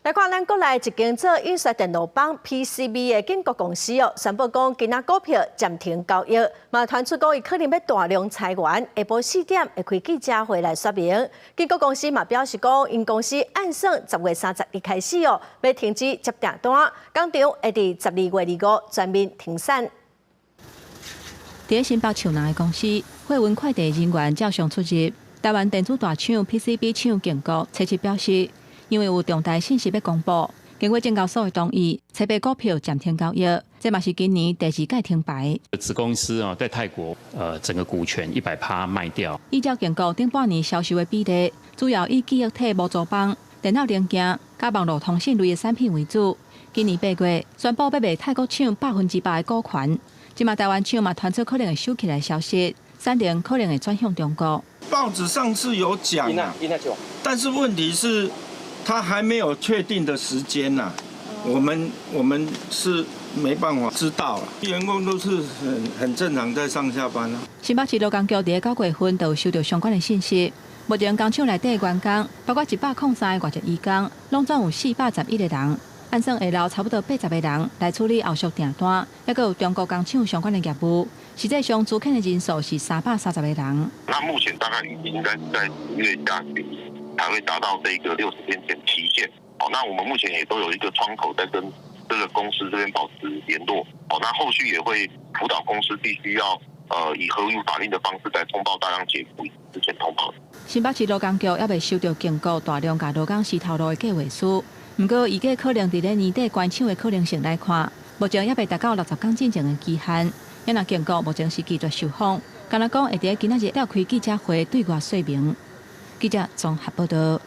來看咱國內一間做印刷電路板 PCB 的建國公司哦，宣布講今仔股票暫停交易，嘛傳出講伊可能欲大量裁員，下晡4點會開記者會來說明。建國公司嘛表示講，𪜶公司按算10月30日開始哦，欲停止接訂單，工廠會佇12月25全面停產。佇新北樹林的公司，貨運快遞人員照常出入。台灣電子大廠 PCB 廠建國初七表示，因為有重大信息欲公布，經過證交所的同意，初八股票暫停交易，這嘛是今年第二屆停牌。子公司啊，在泰國，整個股權100%賣掉。依照建國頂半年銷售的比例，主要以記憶體模組板、電腦零件、佮網路通訊類的產品為主。今年8月宣布欲賣泰國廠100%的股權，這馬台灣廠嘛傳出可能會收起來消息，產能可能會轉向中國。報紙上是有講啊，但是問題是，他還沒有確定的時間吶，我們是沒辦法知道啦。員工都是很正常在上下班啊。新北市勞工局佇9月份就有收到相關的信息，目前工廠內底員工包括103個外籍移工，攏總有411個人。按算會留差不多80個人來處理後續訂單，抑閣有中國工廠相關的業務。實際上，資遣的人數是330個人。那目前大概應該在10月下旬才會達到這個60天前期限。哦，那我們目前也都有一個窗口在跟這個公司這邊保持聯絡。哦，那後續也會輔導公司必須要以合於法令的方式來通報大量解僱之前通報。新北市勞工局猶未收到建國大量共勞工辭頭路的計劃書，毋過預計可能佇咧年底關廠的可能性來看，目前猶未達到60天進前的期限。若建國目前是拒絕受訪，敢若講會佇今仔日召開記者會對外說明。記者綜合報道。